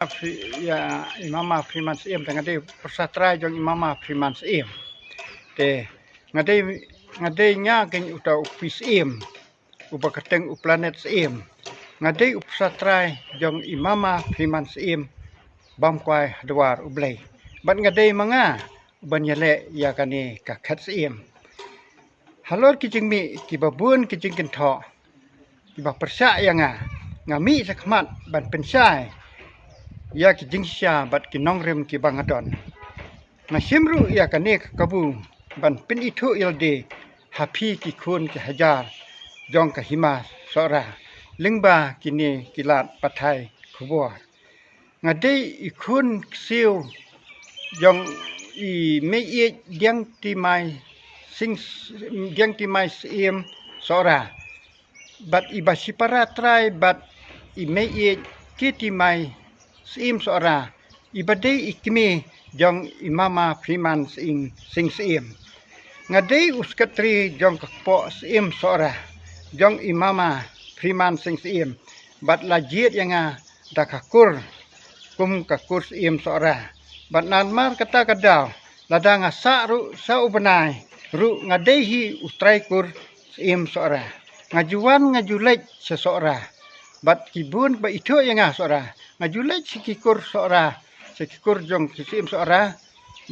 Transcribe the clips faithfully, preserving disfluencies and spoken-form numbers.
Ïa i Mama Freeman Syiem, te nga dei u pyrsa trai jong i Mama Freeman Syiem. Te nga dei, nga dei nga keiñ uta u Pi Syiem uba kyrteng u Planet Syiem. Nga dei u pyrsa trai jong i Mama Freeman Syiem, bam kwai ha dwar U Blei. Bad nga dei ma nga uban ïaleh ïa kane ka khet Syiem. Halor ki jingmih kiba bun ki jingkynthoh kiba pyrshah ïa nga, nga mih shakhmat ban pynshai ïa ki jingshisha bad ki nongrim kiba nga don. Nga shim ruh ïa kane ka kabu ban pynithuh ïa lade ha phi ki khun ki hajar jong ka Hima Sohra lyngba kine ki lad pathai khubor. Nga dei i khun ksiew jong i Meiieit Diang Timai Sing, Diang Timai Syiem Sohra, bad iba shipara trai bad i Meiieit Ki Timai Syiem Sohra, iba dei i kmie jong i Mama Freeman Sing, Sing Syiem. Nga dei u sekretari jong ka kpoh Syiem Sohra jong i Mama Freeman Sing Syiem, bad la jied ïa nga da ka kur kum ka kur Syiem Sohra. Bad namar kata ka daw, lada nga sah ruh sa u bnai ruh, nga dei hi u trai kur Syiem Sohra. Nga ju wan nga ju leit sha Sohra. Bad ki bun ba ithuh ïa nga Sohra, nga ju leit sha ki kur Sohra, sha ki kur jong ki Syiem Sohra.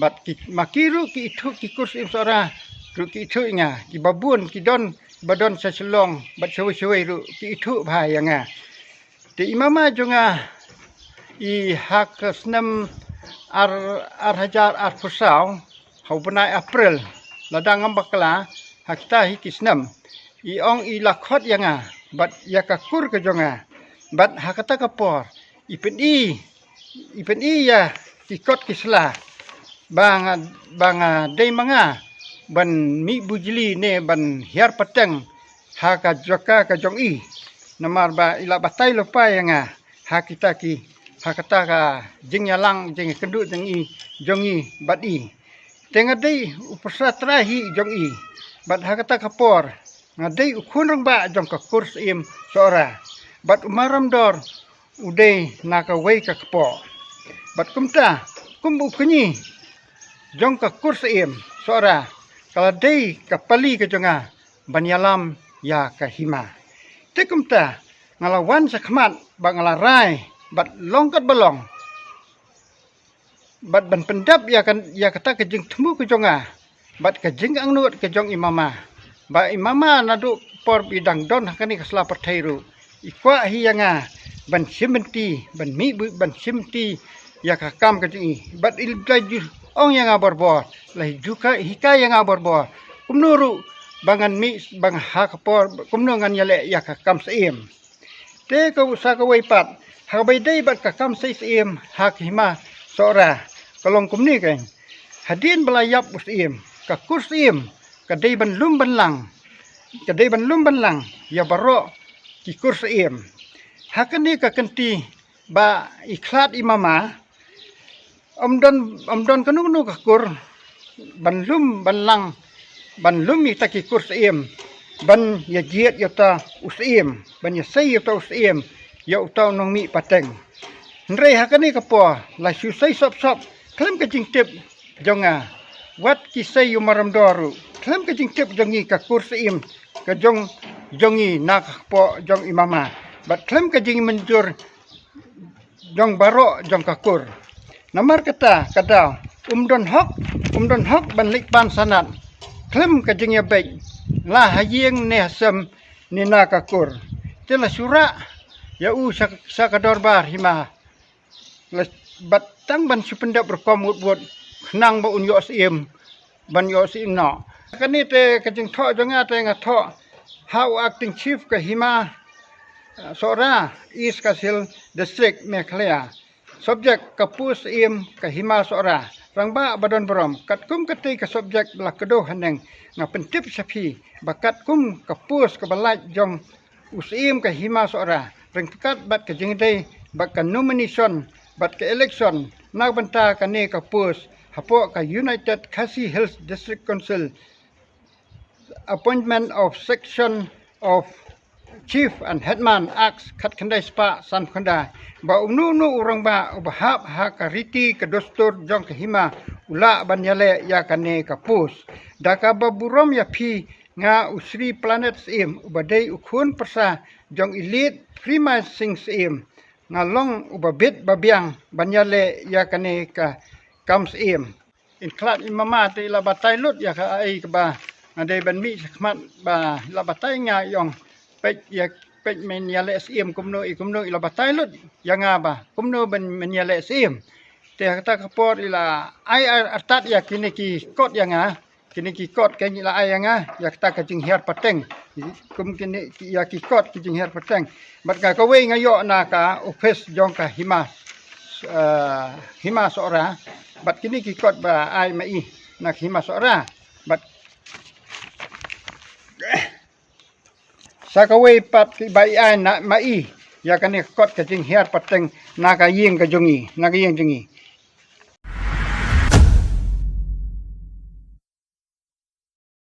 Bad ki, ma ki ruh ki ithuh, ki kur Syiem Sohra ruh ki ithuh ïa nga. Kiba bun ki don, ba don sha Shillong bad shawei shawei ruh ki ithuh bha ïa nga. Te i Mama jong nga, i ha ka snem ar, ar hajar arphew saw, ha u bnai April, lada ngam bakla, ha kita hi ki snem, i ong i la khot ïa nga bad ïa ka kur ka jong nga. Bad ha kata ka por i pyni, i pyni ïa ki kot ki sla ba nga, ba nga dei ma nga ban mih bujli ne ban hiar pateng ha ka jaka ka jong i. Namar ba i la batai lypa ïa nga ha kita ki, ha kata ka jingïalang jingïakynduh jong i, jong i bad i. Te nga dei u pyrsa trai hi jong i. Bad ha kata ka por nga dei u khun rangbah jong ka kur Syiem Sohra. Bad u Maramdor u dei na kawei ka kpoh. Bad kumta, kum u kñi jong ka kur Syiem Sohra, ka la dei ka pali ka jong nga ban ïalam ïa ka hima. Te kumta nga la wan shakhmat bad nga la rai bad long kat ba long bad ban pyndep ïa ka, ïa kata ka jingthmu ka jong nga bad ka jingangnud ka jong i Mama. Ba i Mama naduh por ba i dang don ha kane ka sla pyrthei ruh, i kwah hi ïa nga ban shim bynta, ban mih bu, ban shim bynta ïa ka kam ka jong i. Bad i la ju ong ïa nga borbor, la ju ka, hikai ïa nga borbor kumno ruh ba ngan mih, ba nga ha ka por kumno ngan ïaleh ïa ka kam Syiem. Te ka u sa kawei pat, ha kaba ïadei bad ka kam sei Syiem ha ka hima Sohra, ka long kumne keiñ. Hadien ba la ïap u Syiem, ka kur Syiem ka dei ban lum ban lang, ka dei ban lum ban lang ïa baroh ki kur Syiem. Ha kane ka kynti ba i khlad i Mama, ym don, ym don kano kano ka kur ban lum ban lang, ban lum ïa kita ki kur Syiem, ban ïa jied ïa uta u Syiem, ban ïa sei ïa uta u Syiem, ïa uta u nongmih pateng. Hynrei ha kane ka por la shu sei sop sop khlem ka jingtip jong nga. Wat ki sei u Maramdor ruh khlem ka jingtip jong ngi, ka kur Syiem ka jong, jong ngi na ka kpoh jong i Mama, bad khlem ka jingmynjur jong baroh jong ka kur. Namar kata ka daw, um don hok, um don hok ban leit pan sanad khlem ka jingïabeit, la ha ïing ne ha sem ne na ka kur. Te la shu rah ïa u sha, sha ka dorbar hima, la, bad tang ban shu pyndep rukom wut wut khnang ba un ïoh Syiem ban ïoh Syiem noh. Kane te ka jingthoh jong nga te nga thoh ha u Acting Chief ka hima, eh, Sohra, East Khasi Hills District, Meghalaya. Subject: ka post Syiem ka hima Sohra, rangbah ba don burom. Katkum katei ka subject ba la kdew haneng, nga pyntip sha phi ba katkum ka post kaba lait jong u Syiem ka hima Sohra, ryngkat bad ka jingïadei bad ka nomination bad ka election na ka bynta kane ka post hapoh ka United Khasi Hills District Council, appointment of section of Chief and Headman Act khatkhyndai spah sanphew khyndai, ba uno uno u rangbah uba hap ha ka riti ka dustur jong ka hima u lah ban ïaleh ïa kane ka post. Da kaba burom ïa phi, nga u Sri Planet Syiem uba dei u khun pyrsa jong i Late Freeman Singh Syiem, nga long uba bit ba biang ban ïaleh ïa kane ka kam syiem. In khlad i mama te i la batai lut ïa ka ei kaba nga dei ban mih shakhmat, ba i la batai, nga ong, peit ïa, peit men ïaleh syiem kumno i kumno. I la batai lut ïa nga ba kumno ban men ïaleh syiem. Te ha kata ka por i la ai ar-, artat ïa kine ki kot ïa nga. Kine ki kot keiñ i la ai ïa nga ïa kata ka jinghiar pateng. Kum kine ki, ïa ki kot ki jinghiar pateng. Bad ka kawei nga ïoh na ka office jong ka hima, eh, hima Sohra. Bad kine ki kot ba ai ma i na ka hima Sohra. Bad sa kawei pat ba i ai na ma i ïa kane ka kot ka jinghiar pateng na ka ïing ka jong i, na ka ïing jong i.